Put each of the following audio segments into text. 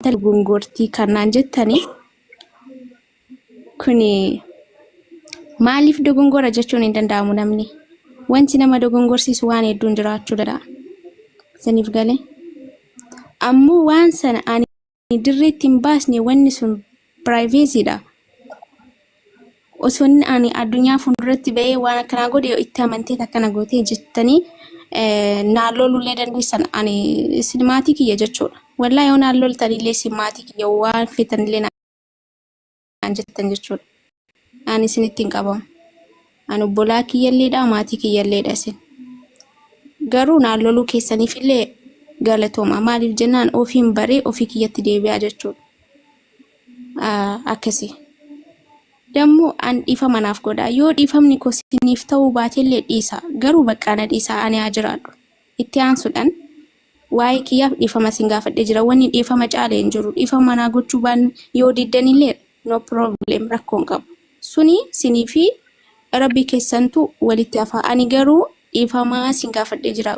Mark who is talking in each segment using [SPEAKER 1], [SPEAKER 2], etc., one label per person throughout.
[SPEAKER 1] Intalli gongortii kan naan jettani kuni maaliif dogongora jechuun hin danda'amu namni. Wanti nama dogongorsiisu waan hedduun jiraachuu danda'a. Isiniif galee? Ammoo waan sana ani dirreetti hin baasne wanni sun piraayiveesiidha. Osoo inni ani addunyaa fuulduratti ba'ee waan akkanaa godhe itti amantee akkana gootee jettanii naan lolullee dandeessan ani isin maatii kiyya jechuudha. Wallaahi yoo naan loltanillee isin maatii kiyya waan feetanillee naan jettan jechuudha. Ani isinitti hin qabamu. Ani obbolaa kiyyalleedha maatii kiyyalleedha isin. Garuu naan loluu keessaniifillee galatooma. Maaliif jennaan ofiin baree ofii kiyyatti deebi'aa jechuudha. Akkasi. Dammoo an dhiifama naaf godhaa. Yoo dhiifamni koo siniif ta'uu baatellee dhiisa. Garuu baqqaa na dhiisaa ani haa jiraadhu. Itti aansuudhaan waa'ee kiyyaaf dhiifama sin gaafadhee jira. Wanni dhiifama caale hin jiru. Dhiifama naa gochuu baan yoo diddanillee no problem rakkoo hin qabu. Suni sinii fi rabbii keessantu walitti hafa. Ani garuu dhiifama sin gaafadhee jira.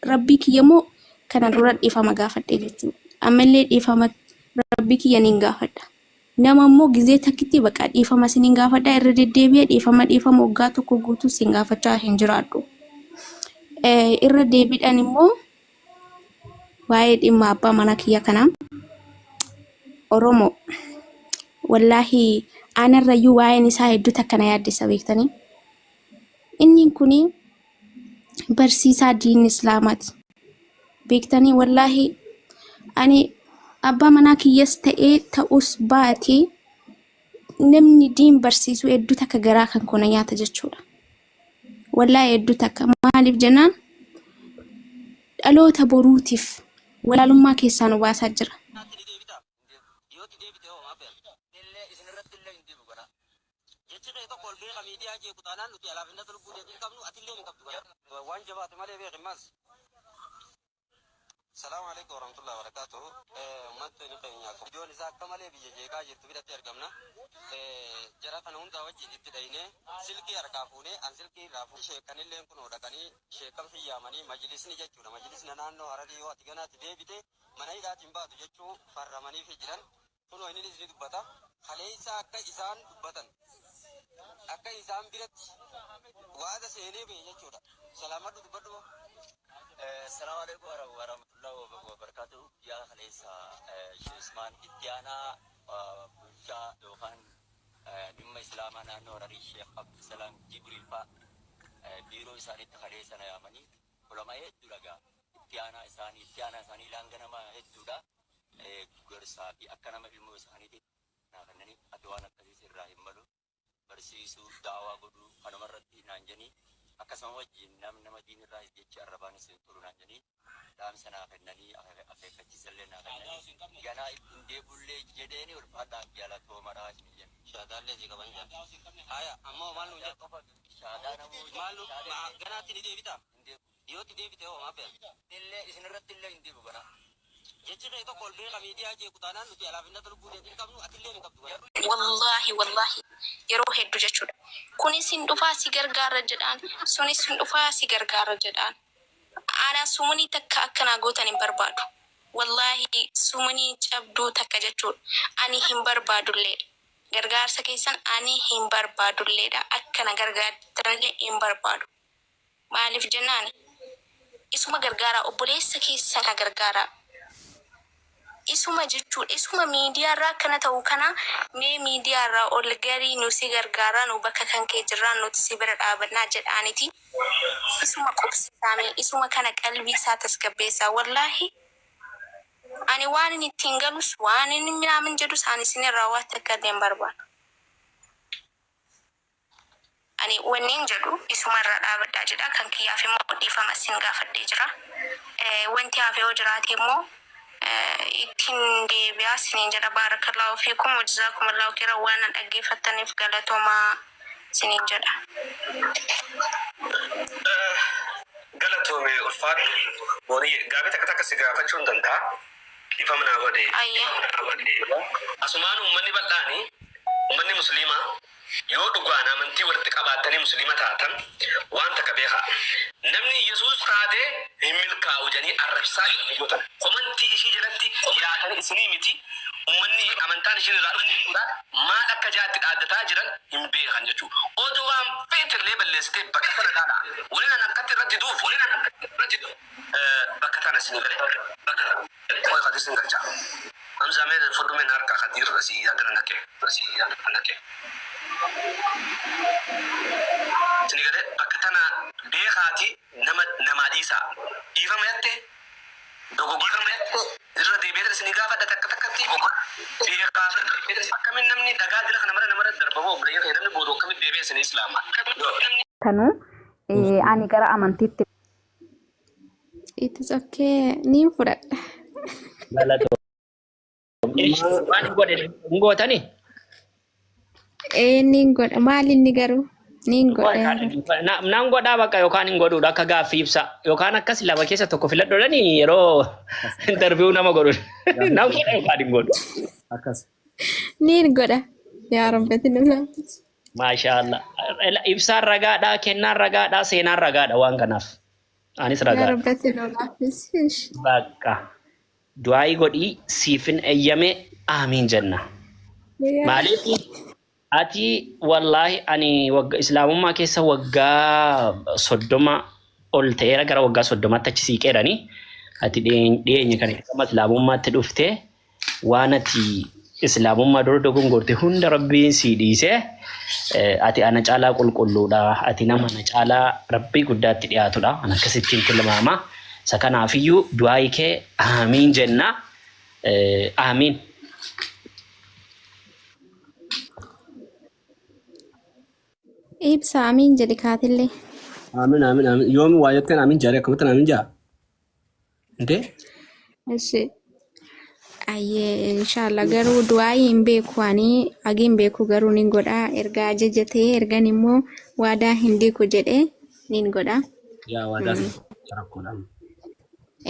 [SPEAKER 1] Rabbii kiyya immoo kana dura dhiifama gaafadhee jechuudha. Ammallee dhiifama rabbii kiyya niin gaafadha. Nama immoo gizee takkitti baqa dhiifama sinin gaafadha irra deddeebi'ee dhiifama dhiifama waggaa tokko guutuu sin gaafachaa hin jiraadhu. Irra deebiidhaan immoo waa'ee dhimma abbaa manaa kiyya kanaa Oromoo wallaahi anarrayyuu waa'een isaa hedduu takka na yaaddessa beektanii. Inni kuni barsiisaa diin islaamaati. Beektanii wallaahi ani abbaa manaa kiyyas ta'ee ta'us baatee namni diin barsiisu hedduu takka garaa kan koo na nyaata jechuudha. Wallaahi hedduu takka maaliif jennaan dhaloota boruutiif walaalummaa keessaa nu baasaa jira.
[SPEAKER 2] Jechi kee tokko ol beeka miidiyaa jeequ taanaan nuti alaafinnata lubbuu teetii hin qabnu atilleen hin qabdu ganaa. Waan jabaate malee beeki ammas. Salaamu alaikum warahmatullahi wabarakatuh. Uummatni keenya viidiyoon isaa akka malee biyya jeeqaa jirtu biratti argamna. Jara kana hundaa wajjin itti dhaynee silkii harkaa fuunee an silkii irraa fuunee sheekkanilleen kunoo dhaqanii sheekkan fiyyaamanii majlisni jechuudha. Majlisna naannoo Hararii yoo ati ganaatti deebite mana hidhaatiin baatu jechuu farramaniifi jiran. Kunoo inninis ni dubbata. Kaleessa akka isaan dubbatan, akka isaan biratti waada seenee bahe jechuudha. Salaamadhu dubbadhu moo. Salaamu alaikum warahmatullahi wabarakatuh. Guyyaa kaleessa Sheikh Usmaan itti aanaa bulchaa yookaan dhimma Islaamaa naannoo Hararii Sheikh Abdusalaam Jibriil fa'a biiroo isaaniitti kaleessa na yaamanii ulama hedduudha gaa itti aanaa isaanii itti aanaa isaanii laanga nama hedduudha. Gorsaa fi akka nama ilmoo isaaniitti naa kennanii ati waan akkasii sirraa hin malu barsiisuu da'awaa godhuu kanuma irratti naan jedhanii akkasuma wajjin nam nama diin irraa jechi arrabaanis hin tolu naan jedhanii dhaamsa naa kennanii akeekkachiisa illee naa kennanii ganaa ittiin deebi'ullee jedheeni ulfaadhaa galatoomadhaa isin jedhe. Shaadaallee si qaban jaa. Haya ammoo maal nuun jetta? Shaadaa namuu Maal nu ganaatti ni deebitaa? Hin deebi'u. Yoo itti deebite hoo maaf fe'an? Illee isin irratti illee hin deebi'u ganaa. Jechi kee tokko ol beeka miidiyaa jeequ taanaan nuti alaafinnata lubbuu teetii hin qabnu atilleen hin qabdu ganaa.
[SPEAKER 1] Wallaahi wallaahi yeroo heddu jechuudha. Kunis hin dhufaa si gargaarra jedhaan, sunis hin dhufaa si gargaarra jedhaan. Ana sumunii takka akka naa gootan hin barbaadu. Wallaahi sumunii cabduu takka jechuudha. Ani hin barbaadulleedha. Gargaarsa keessan ani hin barbaadulleedha. Akka na gargaartanillee hin barbaadu. Maaliif jennaan isuma gargaaraa obboleessa keessan kana gargaaraa. Isuma jechuudha isuma miidiyaa irraa akkana ta'u kana mee miidiyaa irraa ol garii nu si gargaaraa nu bakka kan kee jirraa nuti si bira dhaabannaa jedhaaniti isuma qubsisaa mee isuma kana qalbii isaa tasgabbeessaa wallaahi ani waan inni ittiin galus waan inni minaamin jedhus ani isinirraa waan takka illee hin barbaadu. Ani wannin jedhu isuma irra dhaabadhaa jedha. Kan kiyyaaf immoo dhiifama isin gaafadhee jira. Wanti hafe yoo jiraate immoo ittiin deebi'a isiniin jedha. Baarakallaahu fiikum wajazaakumallaahu kheyran waan na dhaggeeffattaniif galatoomaa isiniin jedha.
[SPEAKER 3] Galatoomi ulfaadhu Booniyye. Gaafii takka takka si gaafachuun danda'a. Dhiifama naa godhi.
[SPEAKER 1] Ayyee.
[SPEAKER 3] Asumaan uummanni bal'aani, uummanni musliimaa Yoo dhugaan amantii walitti qabaattanii Muslima taatan waan takka beekaa. Namni Yesuus kaadee hin milkaa'u jedhanii arrabsaa jiran viidiyoo tana. Komantii ishii jalatti yaatanii isinii miti ummanni amantaan ishiin irraa dhufte jechuudha maal akka jaatti dhaaddataa jiran hin beekan jechuudha. Odoo waan feetellee balleessitee bakka tana laalaa. Waliin an akkatti irra diduuf bakka tana isinii galee bakka qoy kadir sin galcha. Hamzaa mee fudhu mee na harkaa kadir asii yaadira naqe asii yaadira naqe. Isinii galee bakka tana beekaati nama namaa dhiisaa. Dhiifama jette dogoggora irra deebi'ee isinii gaafadha takka takkatti beekaa akkamiin namni dhagaa dila kana mara namara darba boo obboleeyyan kee namni boodu akkamitti deebi'ee isinii islaama.
[SPEAKER 4] Tanuu ani gara amantiitti
[SPEAKER 1] It is okay. Niin fudhadha.
[SPEAKER 5] Galatoom. Waan godhe hin gootani?
[SPEAKER 1] Ee niin godha. Maal inni garuu? Niin godha yaa Rabbi.
[SPEAKER 5] Nan godhaa bakka yookaan hin godhuudha akka gaaffii ibsa. Yookaan akkas lama keessa tokko filadhuudhani yeroo interview nama godhu. Nan godha yookaan hin godhu.
[SPEAKER 6] Akkas.
[SPEAKER 1] Niin godha. Yaa Rabbi ati nu laaffisi.
[SPEAKER 5] Maashaa Allah. Ibsaan ragaadha, kennaan ragaadha, seenaan ragaadha waan kanaaf. Anis
[SPEAKER 1] Yaa
[SPEAKER 5] ragaadha.
[SPEAKER 1] Rabbi ati nu laaffisi.
[SPEAKER 5] Bakka. Du'aa'ii godhii siifin eeyyame aamiin jenna.
[SPEAKER 1] Yaa
[SPEAKER 5] Maaliif ati wallaahi ani wagga islaamummaa keessa waggaa 30 ol ta'eera gara waggaa 30tti achi siiqeerani. Ati dhiyeenya kana gama islaamummaatti dhufte waan ati islaamummaa dura dogongorte hunda rabbiin sii dhiise ati ana caalaa qulqulluudha ati nama ana caalaa rabbii guddaatti dhiyaatudha an akkasittiin tilmaama isa kanaafiyyuu du'aayi kee aamiin jenna aamiin.
[SPEAKER 1] Ibsa amiin jedhi kaatillee.
[SPEAKER 6] Aamin aamin aamin. Yoomi waa jetteen aamin jaaree akkamittiin aamin jaa? Intee?
[SPEAKER 1] Eshi. Ayyee inshallah garuu du'aayii hin beeku ani hagi hin beeku garuu nin godha erga ajaja ta'e ergan immoo waadaa hin diigu jedhe nin godha.
[SPEAKER 6] Yaa waadaa si rakkoodha.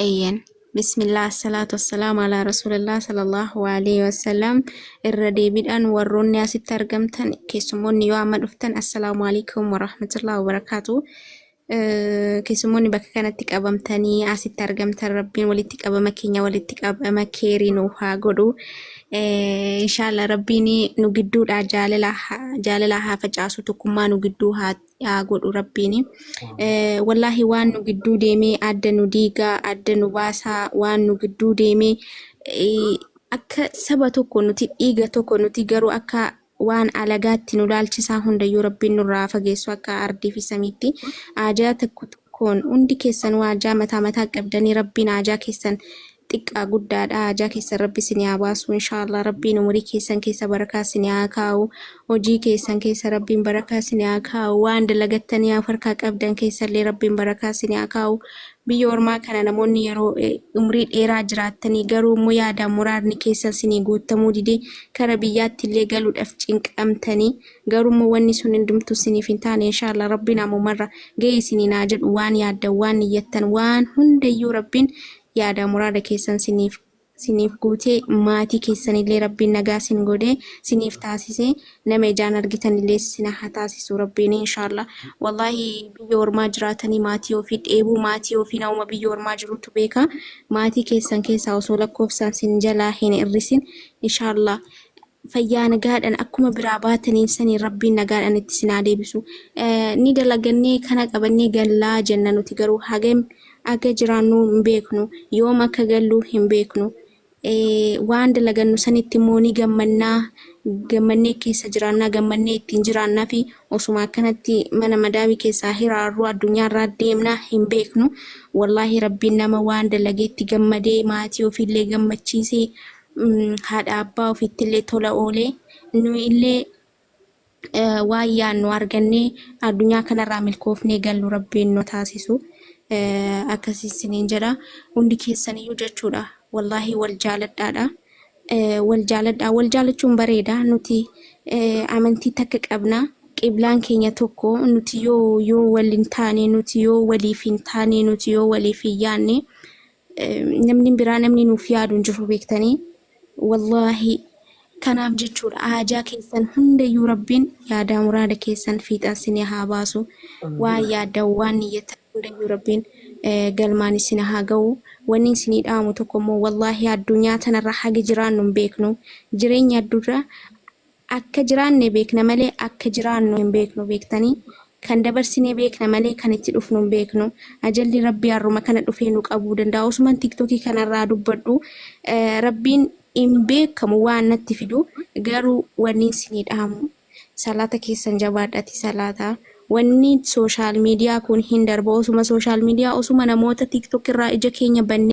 [SPEAKER 1] Eeyyen. Bismillah, salaatu wassalamu ala rasulillah sallallahu alaihi wasallam. Irra deebiidhaan warroonni asitti argamtan keessummoonni yoo amma dhuftan assalaamu alaikum warahmatullahi wabarakaatu. Keessummoonni bakka kanatti qabamtanii asitti argamtan rabbiin walitti qabama keenya walitti qabama keerii nu haa godhu. Inshallah rabbiin nu gidduudhaa jaalala haa facaasu tokkummaa nu gidduu haa godhu rabbiin. Wallaahi waan nu gidduu deemee adda nu diigaa adda nu baasaa waan nu gidduu deemee akka saba tokko nuti dhiiga tokko nuti garuu akka waan alagaatti nu laalchisaa hundayyuu rabbiin nurraa fageessu akka ardii fi samiitti haajaa tokko tokkoon hundi keessan haajaa mataa mataa qabdanii rabbiin haajaa keessan xiqqaa guddaadha haajaa keessan rabbi isin haa baasu inshaallah rabbiin umurii keessan keessa barakaa isin haa kaa'u hojii keessan keessa rabbiin barakaa isin haa kaa'u waan dalagattanii harkaa qabdan keessallee rabbiin barakaa isin haa kaa'u biyya ormaa kana namoonni yeroo umrii dheeraa jiraattanii garuu immoo yaadaan muraarni keessan isinii guutamuu didee kara biyyaatti illee galuudhaaf cinqamtanii garuu immoo wanni sun hundumtuu isiniif hin taane inshaallah rabbiin ammumarra ga'ee isinii naa jedhu waan yaaddan waan niyyattan waan hundayyuu rabbiin yaada muraada keessan isiniif guutee maatii keessanillee rabbiin nagaa isin godhee isiniif taasisee nama ijaan argitanillee isin haa taasisu rabbiin inshaallah. Wallaahi biyya ormaa jiraatanii maatii ofii dheebuu maatii ofii nama biyya ormaa jirutu beeka. Maatii keessan keessaa osoo lakkoofsaan isin jalaa hin hir'isin inshaallah fayyaa nagaadhaan akkuma biraa baataniin sanii rabbiin nagaadhaan itti isin haa deebisu. Ni dalagannee kana qabannee gallaa jenna nuti garuu hagam akka jiraannu hin beeknu yoom akka gallu hin beeknu. Waan dalagannu sanitti immoo ni gammannaa gammannee keessa jiraannaa gammannee ittiin jiraannaa fi osuma akkanatti mana madaamii keessaa hiraarruu addunyaarraa deemnaa hin beeknu. Wallaahi rabbiin nama waan dalageetti gammadee maatii ofiillee gammachiisee haadha abbaa ofiittillee tola oolee nu illee waan yaadnu argannee addunyaa kanarraa milkoofnee gallu rabbiin nu taasisu. Akkasii isiniin jedha hundi keessaniyyuu jechuudha. Wallaahi wal jaaladhaadha. Wal jaaladhaa. Wal jaalachuun bareeda. Nuti amantii takka qabna. Qiblaan keenya tokko nuti yoo wal hin taane nuti yoo waliif hin taane nuti yoo waliif hin yaadne namni biraa namni nuuf yaadu hin jiru beektanii. Wallaahi Kanaaf jechuudha haajaa keessan hundayyuu Rabbiin yaadaa muraada keessan fiixan isin haa baasu. Waan yaaddan waan niyyattan hundayyuu Rabbiin galmaan isin haa ga'u. Wanni isinii dhaamu tokko immoo wallaahi addunyaa tanarra haga jiraannu hin beeknu. Jireenya addunyaa akka jiraanne beekna malee akka jiraannu hin beeknu beektanii. Kan dabarsinee beekna malee kan itti dhufnu hin beeknu. Ajalli Rabbii har'uma kana dhufee nu qabuu danda'a. Osuman TikTokii kanarraa dubbadhu Rabbiin hin beekamu waan natti fidu, garuu wanni isinii dhaamu salaata keessan jabaadhati salaata. Wanni social media kun hin darba. Osuma social media, osuma namoota TikTok irraa ija keenya bannee